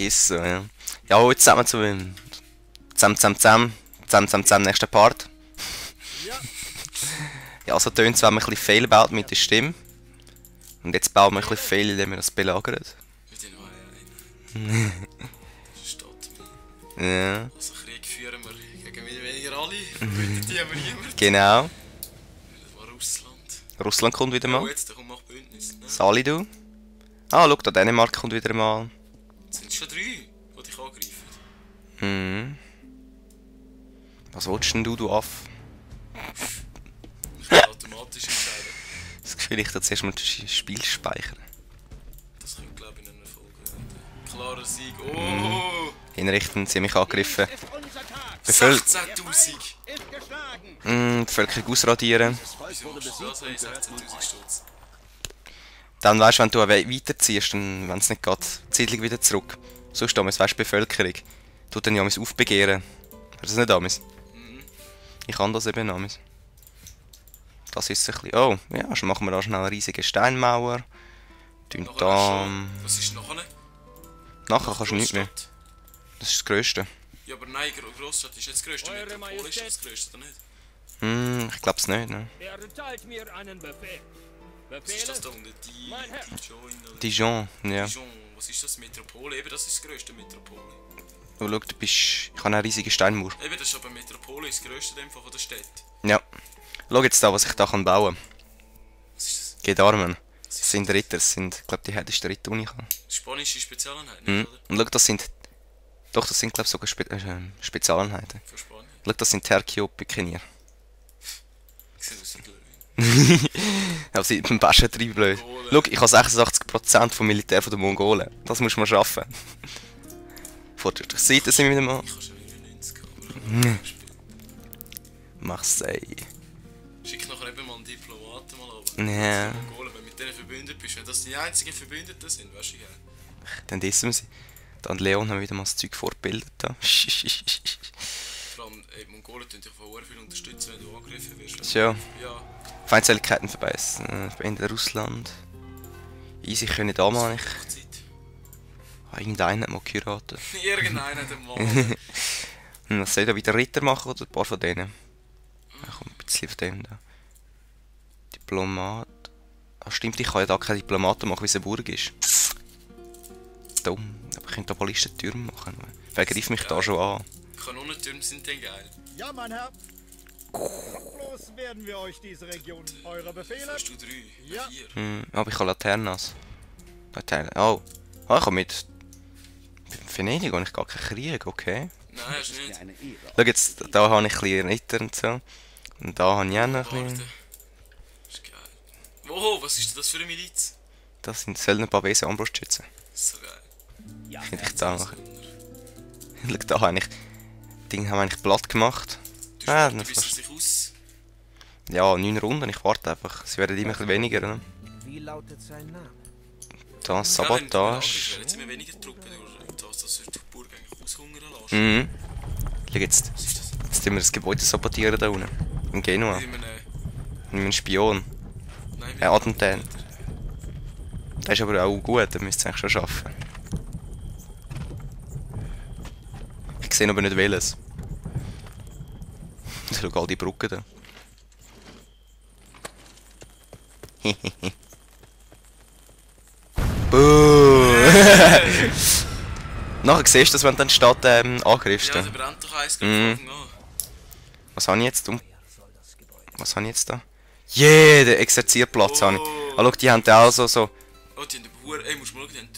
Ist so, ja. Ja, heute zusammen zusammen, nächster Part. Ja, so tönt es, wenn man ein bisschen Fail baut mit der Stimme. Und jetzt bauen wir ein bisschen Fail, indem wir das belagern. Statt Ja. also Krieg führen wir gegen weniger alle, verbündet haben wir niemand. Genau. Das war Russland. Russland kommt wieder mal. Oh, jetzt, da kommt noch Bündnis. Ne? Salidu. Ah, schau, da Dänemark kommt wieder mal. Jetzt sind es schon 3, die dich angreifen. Mhm. Was willst denn du Aff? Ich kann automatisch entscheiden. Das Gefühl, ich da zuerst mal das Spiel speichern. Das könnte, glaube ich, in einer Folge werden. Klarer Sieg. Oh! Hinrichten, ziemlich angegriffen. 16'000! Bevölkerung ausradieren. Wieso machst du das? Hey, 16'000 Stutz. Dann weißt du, wenn du weiterziehst, dann, wenn es nicht geht, die Siedlung wieder zurück. Sonst damals, weißt du, die Bevölkerung tut dann ja aufbegehren. Hast du das nicht damals? Ich kann das eben damals. Das ist ein bisschen. Oh, ja, schon machen wir da schnell eine riesige Steinmauer. Tun da. Was ist nachher? Nachher kannst du nichts mehr. Das ist das Größte. Ja, aber nein, Großstadt ist nicht das Größte. Metropol ist das Größte, oder nicht? Ich glaub's nicht, ne? Erteilt mir einen Befehl. Was ist das da unten? Dijon, ja. Dijon, was ist das? Metropole? Eben, das ist das grösste Metropole. Oh, schau, du bist. Ich habe eine riesige Steinmauer. Eben, das ist aber Metropole, das grösste in dem Fall von der Stadt. Ja. Schau jetzt da, was ich da bauen kann. Was ist das? Gedarmen. Das sind Ritter, das sind, ich glaube, die härtesten Ritter, die ich habe. Spanische Spezialeinheit, nicht, oder? Und schau, das sind. Doch, das sind, glaube ich, sogar Spezialeinheiten. Für Spanien. Schau, das sind Terkio-Pikenier. Ich sehe das nicht. Aber sie sind beim besten Trieb blöd. Schau, ich habe 86% vom Militär der Mongolen. Das muss man schaffen. Vor der Seite sind wir wieder mal. Ich habe schon 99 aber Marseille. schick nachher eben mal einen Diplomaten mal runter. Ja. Mongolen, wenn du mit denen verbündet bist, wenn das die einzigen Verbündeten sind, weißt du, geil. Dann dissen wir sie. Dann Leon haben wieder mal das Zeug vorgebildet. Da. Vor allem, Mongolen tun dich von viel unterstützen, wenn du angegriffen wirst. Ja. Ja. Feindseligkeiten verbessern. Beenden Russland. Easy können da mal nicht. Hochzeit. Irgendeiner hat mal geheiratet. Irgendeiner hat mal. Was soll ich da wieder Ritter machen oder ein paar von denen? Ja, komm, ein bisschen von dem da. Diplomat. Ah, stimmt, ich kann ja da keine Diplomaten machen, wie es eine Burg ist. Dumm. Aber ich könnte da Ballistentürme machen. Wer greift mich da schon an? Kanonentürme sind dann geil. Ja, mein Herr. Bloß werden wir euch diese Region. Eure Befehle? Hast du 3? Ja. 4? Aber ich habe Laternas. Laternen. Oh. Ah, ich habe mit Venedig habe ich gar keinen Krieg, okay. Nein, hast du nicht. Schau jetzt, da habe ich ein bisschen Ritter und so. Und da habe ich auch noch ein Warte. bisschen. Das ist geil. Wow, was ist denn das für eine Miliz? Das sind Söldner Pavese Armbrustschützen. Das ist so geil. Könnte ich da machen. Schau, da habe ich. Ding haben wir eigentlich platt gemacht. Du Ah, bis sie sich aus... ja, 9 Runden, ich warte einfach. Sie werden immer ein bisschen weniger. Ne? Wie lautet sein Name? Da Sabotage. Ja, jetzt immer weniger Truppen, dass du die Burg eigentlich aushungern lässt. Schau jetzt. Was ist das? Jetzt tun wir das Gebäude sabotieren da unten. In Genua. Mit einem... Mit einem Spion. Nein, mit Attentat. Das ist aber auch gut, da müsst ihr eigentlich schon schaffen. Ich sehe aber nicht welches. Schau all die Brücken da. Buh! Nachher siehst du das, wenn du dann die Stadt angreifst. Ja, der brennt doch eins gerade von Anfang an. Was habe ich jetzt? Was habe ich jetzt da? Yeah, der Exerzierplatz habe ich. Ah, schau, die haben da auch so. Oh, die haben den Huren... Ey, musst du mal schauen, die haben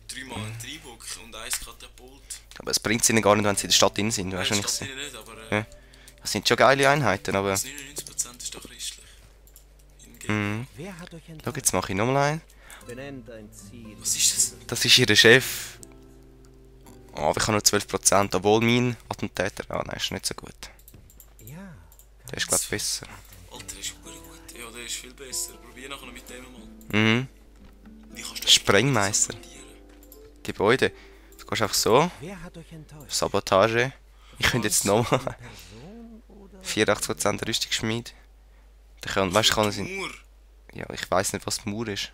3 Mal einen Dreibock und 1 Katapult. Aber es bringt ihnen gar nicht, wenn sie in der Stadt drin sind. Weißt du, Nein, was ich das sehe? nicht, aber... Ja. Das sind schon geile Einheiten, aber. Das 99% ist doch christlich. In Wer hat euch Schau, entdeckt? jetzt mache ich nochmal einen. Benennt ein Ziel. Was ist das? Das ist ihr Chef. Oh, aber ich habe nur 12%, obwohl mein Attentäter. Ah, nein, ist nicht so gut. Ja. Der ist, glaube ich, besser. Alter, der ist super gut. Ja, der ist viel besser. Probier nachher noch mit dem mal. Wie kannst du Sprengmeister. sabotieren? Gebäude. Du gehst einfach so. Wer hat euch enttäuscht? Sabotage. Ich könnte jetzt nochmal. Person oder? 84% Rüstungsschmied. Der kann, weißt du, kann es in. Mauer. Ja, ich weiß nicht, was die Mauer ist.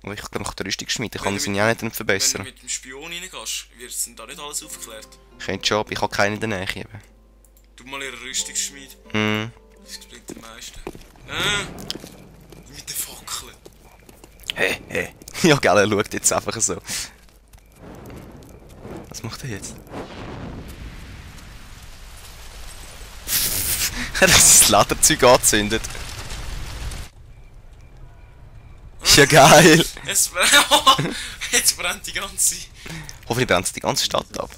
Aber ich glaube, nach der Rüstungsschmiede kann man sie ja nicht Wenn du verbessern. mit dem Spion reingehst, wird es da nicht alles aufgeklärt. Ich könnte schon, aber ich habe keinen in der Nähe. Eben. Du mal ihre Rüstungsschmiede. Mhm. Das bringt am meisten. Mit den Fackeln. Hey. Ja, gell, er schaut jetzt einfach so. Was macht er jetzt? Er hat das Lederzeug angezündet. Ist ja geil. Jetzt brennt die ganze... Hoffentlich brennt die ganze Stadt ab.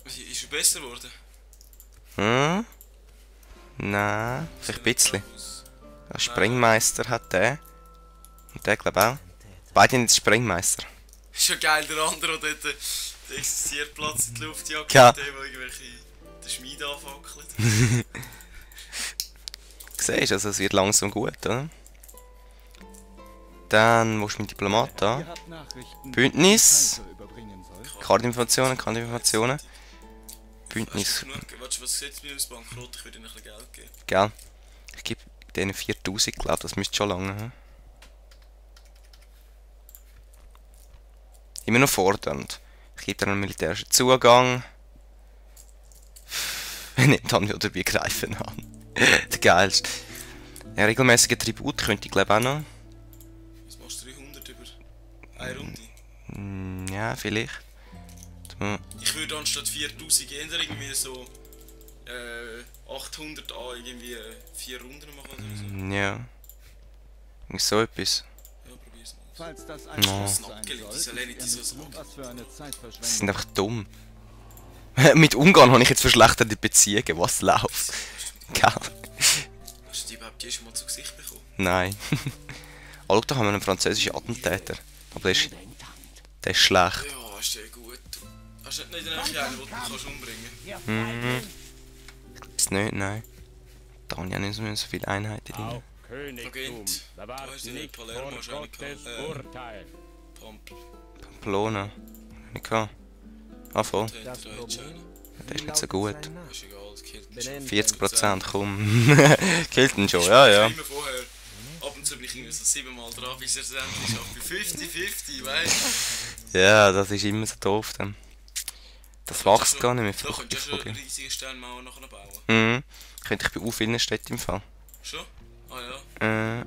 Ist er besser geworden? Hm? Nein, vielleicht ein bisschen. Der Sprengmeister hat der. Und der glaube auch. Beide sind Sprengmeister. Ist ja geil, der andere, der dort den Existierplatz in die Luft jagt, Ja. der irgendwelche den Schmied anfackelt. Siehst du, also es wird langsam gut, oder? Dann, wo ist mein Diplomat da? Ihr habt Nachrichten, Bündnis. die Kaiser überbringen soll. Kartinformationen. Bündnis. Genug, warte, was sieht mir aus Bankrott? Ich würde ihnen ein bisschen Geld geben. Gell? Ich gebe denen 4000, glaube das müsste schon lange. Hm? Immer noch fordernd. Ich gebe dir einen militärischen Zugang. Wenn nicht, dann wieder dabei greifen an. Der geilste. Ja, regelmäßige Tribut könnte ich glaube auch noch. Was machst du 300 über eine Runde? Ja, vielleicht. Ich würde anstatt 4000 eher irgendwie so 800 an irgendwie 4 Runden machen oder so. Ja. So etwas. Ja, probier's mal. Falls das No. ein Schloss Das sein abgelehnt, soll, diese Leni, ist dieses ja was für eine Zeitverschwendung. Sie sind einfach dumm. Mit Ungarn habe ich jetzt verschlechterte Beziehungen. Was läuft? Gell? Hast du die überhaupt schon mal zu Gesicht bekommen? Nein. Oh, schau, da haben wir einen französischen Attentäter. Aber der ist schlecht. Ja, ist der gut. Hast du nicht einen, den du kannst umbringen? Ist nicht, nein. Da habe ich auch nicht so viele Einheiten drin. Auch Königtum Agent. bewahrt Da ist der nicht Palermo vor wahrscheinlich Gottes gehabt. Urteil. Pamp. Pamplona. Nicht gehabt. Ah, voll. Da hat er China. Der ist nicht so gut. Ist egal, das killt ihn schon. 40%, komm. Killt ihn schon, ja, ja. Immer vorher. Ab und zu bin ich irgendwie so 7-mal dran, bis er es endlich schafft. 50-50, weißt du? Ja, das ist immer so doof dann. Das wächst gar nicht mehr. Da könntest du ja schon eine Fruchtfolge. riesige Sternmauer nachher bauen. Könnte ich bei vielen Städten im Fall. Schon? Ah ja. Äh,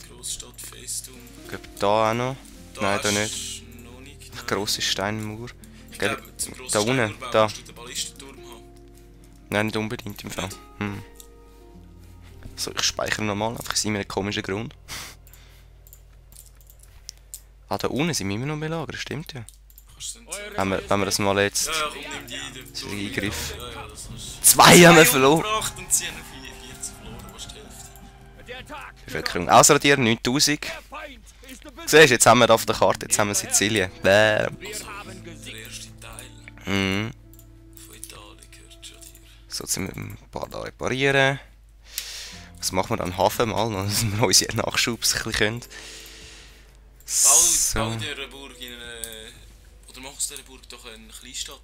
Großstadt, Festung. ich glaube da auch noch. Nein, da nicht. hast du noch nicht. Eine grosse Steinmauer. Ich Gell, glaube, zum grossen da unten, Steinmauerbau da. musst du den Ballistenturm haben. Nein, nicht unbedingt im Fall. So, ich speichere nochmal, einfach aus einem komischen Grund. Ah, da unten sind wir immer noch belagert, stimmt ja. Kannst du dann Wenn wir das mal jetzt... ja, komm, nimm die. Den ist ein Eingriff. Ja, ja, das hast 2 haben wir verloren! umgebracht und sie haben 40 verloren, was ist die Hälfte? Der Tag Bevölkerung ausradieren, 9000. der Feind ist Siehst du, jetzt haben wir da auf der Karte, jetzt haben wir Sizilien. Bäm. Wir haben Der gesiegt. erste Teil Mhm. von Italien gehört schon dir. So, jetzt müssen wir ein paar da reparieren. Was machen wir dann? Hafen mal, dass wir unsere Nachschubs ein bisschen können. Bau So. dir eine Burg in eine... Oder machst du dieser Burg doch eine Kleinstadt?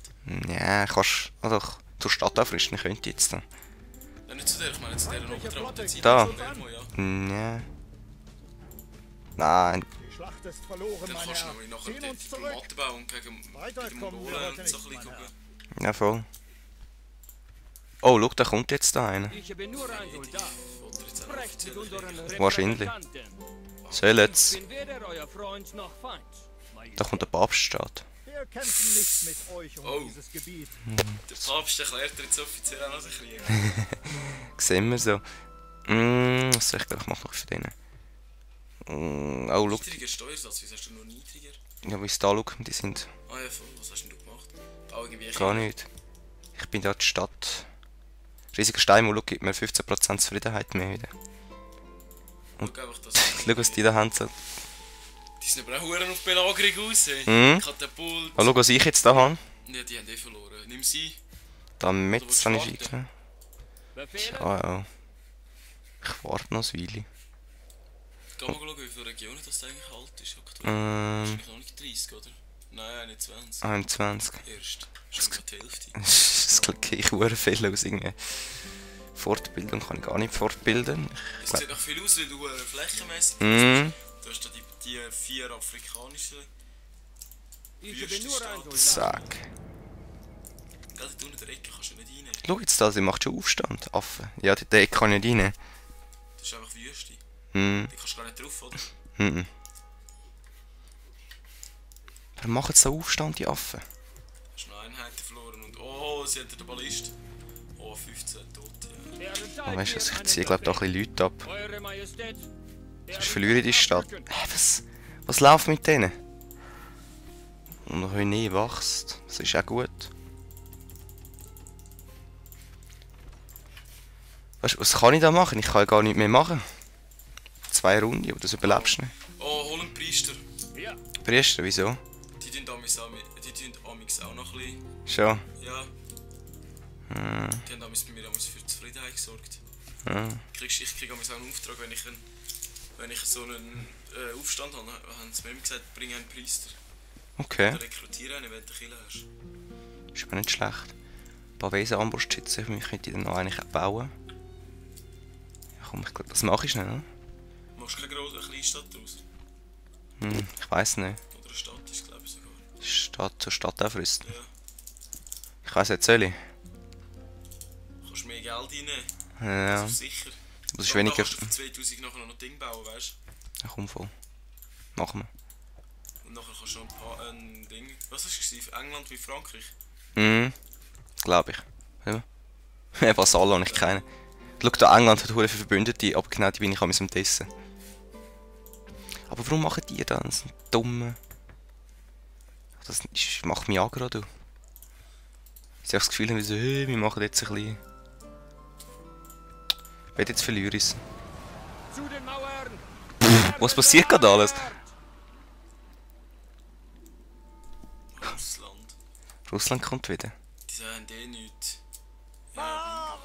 Ja, kannst... Also, zur Stadt aufrüsten könnte ich jetzt dann. Ja, nicht zu der, ich meine zu der noch dran. Da. Palermo, ja. Ja. Nein. Die Schlacht ist verloren, Dann meine kannst du Herren. noch nachher Ziehen den uns zurück. Diplomaten bauen gegen Weiter die kommen wir Mongolen heute und so ein nicht, bisschen mein gucken. Ja, voll. Oh, schau, da kommt jetzt da einer. Ich bin nur ein Soldat. Oder jetzt auch Sprecht mit unseren Wahrscheinlich. Repräsentanten. Soll's. Ich bin weder euer Freund noch Feind. Da kommt der Papststaat. Wir kämpfen nicht mit euch um Oh. dieses Gebiet. Der Papst erklärt dir jetzt offiziell auch noch den Krieg. Sehen wir so. Was soll ich glaube, ich mache noch für den. Oh, schau. Niedriger Steuersatz, wieso hast du nur niedriger? Ja, wie es da schaut, die sind Ah ja, voll, was hast denn du gemacht? Bau irgendwie gar nicht. Ich bin da die Stadt. Riesiger Steinmauer gibt mir 15% Zufriedenheit mehr wieder. Schau einfach, dass... Schau, was die da haben. So. Die sind aber auch verdammt auf Belagerung aus, ey. Mhm. Katapult. Oh, schau, was ich jetzt da habe. Ja, die haben eh verloren. Nimm sie. Da Metz willst habe du ich warten? eingenommen. Befehle? Ja. Ich warte noch ein Weile. Geh mal schauen, wie viele Regionen das eigentlich alt ist aktuell. Wahrscheinlich noch nicht 30, oder? Nein, nicht 20. 21. Erst. Schon gerade die Hälfte. Das klingt ich sehr viel aus irgendwie. Fortbildung kann ich gar nicht fortbilden. Es sieht noch viel aus, weil du flächenmässig Mhm. Du hast da die 4 afrikanischen. Ich bin nur ein Soldat. Zack. Gell, dort unten in der Ecke kannst du nicht rein. Schau jetzt da, sie macht schon Aufstand. Affe. Ja, die Ecke kann ich nicht rein. Das ist einfach Wüste. Hm. Die kannst du gar nicht drauf, oder? Mhm. Wer macht jetzt da Aufstand, die Affen? Hast noch Einheiten verloren und oh, sie haben den Ballist. Oh, 15 Tote, ja. Oh, weißt du, ich ziehe glaube ich da ein bisschen Leute ab. Eure Majestät. Sonst verliere ich die Stadt. Was läuft mit denen? Und der René wächst. Das ist auch gut. Weißt du, was kann ich da machen? Ich kann ja gar nichts mehr machen. 2 Runden, aber das überlebst du nicht. Oh, hol einen Priester. Ja. Priester, wieso? Die tun amigs auch noch ein bisschen. Schon. Ja. Hm. Die haben amigs bei mir für Zufriedenheit gesorgt. Hm. Ich kriege amigs auch einen Auftrag, wenn ich so einen Aufstand habe, haben sie mir immer gesagt, bring einen Priester. Okay. Oder rekrutiere einen, wenn du Kille hast. Ist aber nicht schlecht. Ein paar Wesen-Armbrustschützen, ich könnte die dann noch eigentlich auch bauen. Ja, komm, ich glaube, das mache ich schnell, ne? Machst du keine kleine Stadt daraus? Ich weiss nicht. Oder eine Stadt ist, glaube ich, sogar. Stadt zur Stadt aufrüsten. Ja. Ich weiss nicht, soll ich? Kannst mehr Geld reinnehmen. Ja. Das ist sicher. Das ist Da weniger. kannst du für 2000 nachher noch Ding bauen, weißt Ja, komm voll. Machen wir. du? Und nachher kannst du noch ein Ding. Was hast du gesagt? England wie Frankreich? Glaube ich. Ja. Vasallen habe ich keine. Schau, da England hat viele Verbündete, aber genau die bin ich am Testen. Aber warum machen die das? Das sind dumme. Das macht mich aggro, du. Ich habe das Gefühl, wie so, hey, wir machen jetzt ein bisschen. Ich werde jetzt verlieren. Zu den Mauern. Was passiert gerade alles? Russland. Russland kommt wieder. Die haben nichts. Da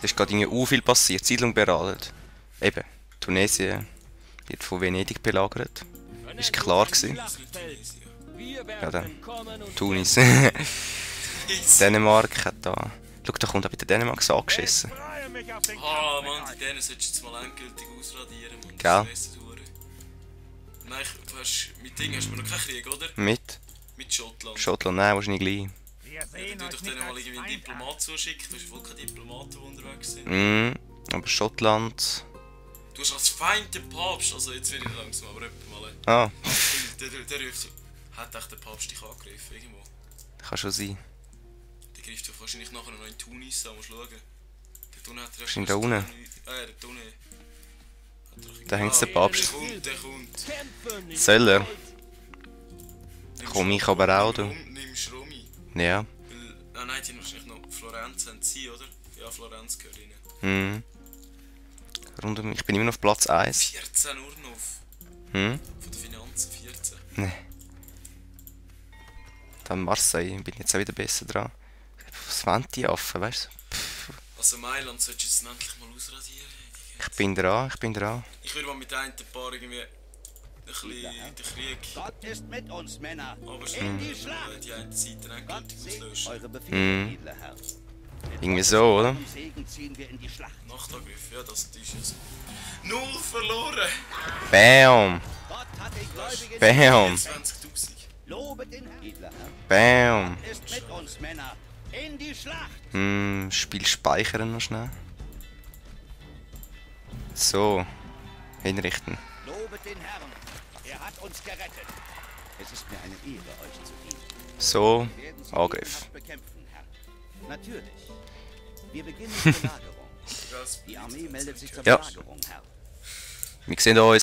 ist gerade irgendwie viel passiert. Siedlung beraten. Eben, Tunesien wird von Venedig belagert. Ist klar gewesen. Wir Ja, dann. werden kommen und Tunis. Dänemark hat da. Schau, da kommt auch wieder Dänemark so angeschissen. Freue mich auf den Ah, Mann, die denen solltest du jetzt mal endgültig ausradieren, Mann. Gell? Das stresst hure. Nein, du hast, mit Ding hast du noch keinen Krieg, oder? Mit Mit Schottland. Schottland, nein, wahrscheinlich gleich. Wir Ja, sehen dann euch tu doch nicht denen mal als irgendwie einen Feind Diplomat zuschicken. Du hast voll keine Diplomaten, die unterwegs sind. Aber Schottland. Du hast als Feind den Papst, also jetzt wird ich langsam, aber etwa mal. Ah, Der ruft so, hat echt der Papst dich angegriffen irgendwo? kann schon sein. Der greift doch wahrscheinlich nachher noch in Tunis an, musst schauen. Dort unten hat er Ist ihn da unten? dort unten. Da hängt der Papst. Der kommt. kämpfen nicht. Soll er? Nimmst Komm ich Romy, aber auch, du. Nimmst Romy. Ja. Weil, nein, die haben wahrscheinlich noch Florenz haben sie, oder? Ja, Florenz gehört ihnen. Ich bin immer noch auf Platz 1. 14 nur noch. Hm? Von den Finanzen 14. Nee. Dann Marseille, bin jetzt auch wieder besser dran. Was wollen die Affen, weißt du? Also Mailand solltest du jetzt endlich mal ausradieren. Ich bin dran. Ich würde mal mit einem Paar irgendwie ein bisschen den Krieg Gott ist mit uns, Männer. abschließen. die Schlacht! Die eine Seite Gott endgültig segne auslöschen. eure Befehle, edler Herr. Irgendwie so, oder? Mit Segen ziehen wir in die Schlacht. Nachtangriff, ja, das ist es. 0 verloren! Bam! Gott hat die Gläubigen. Bam! 20.000. Lobet den Herrn, edler Herr. Bam! Ist mit uns, Männer. In die Schlacht! Spiel speichern noch schnell. So. Hinrichten. Lobet den Herrn. Er hat uns gerettet. Es ist mir eine Ehre, euch zu dienen. So. Wir werden sie Angriff. gegenhaft bekämpfen, Herr. Natürlich. Wir beginnen die Belagerung. Die Armee meldet sich zur Ja. Belagerung, Herr. Wir sehen uns.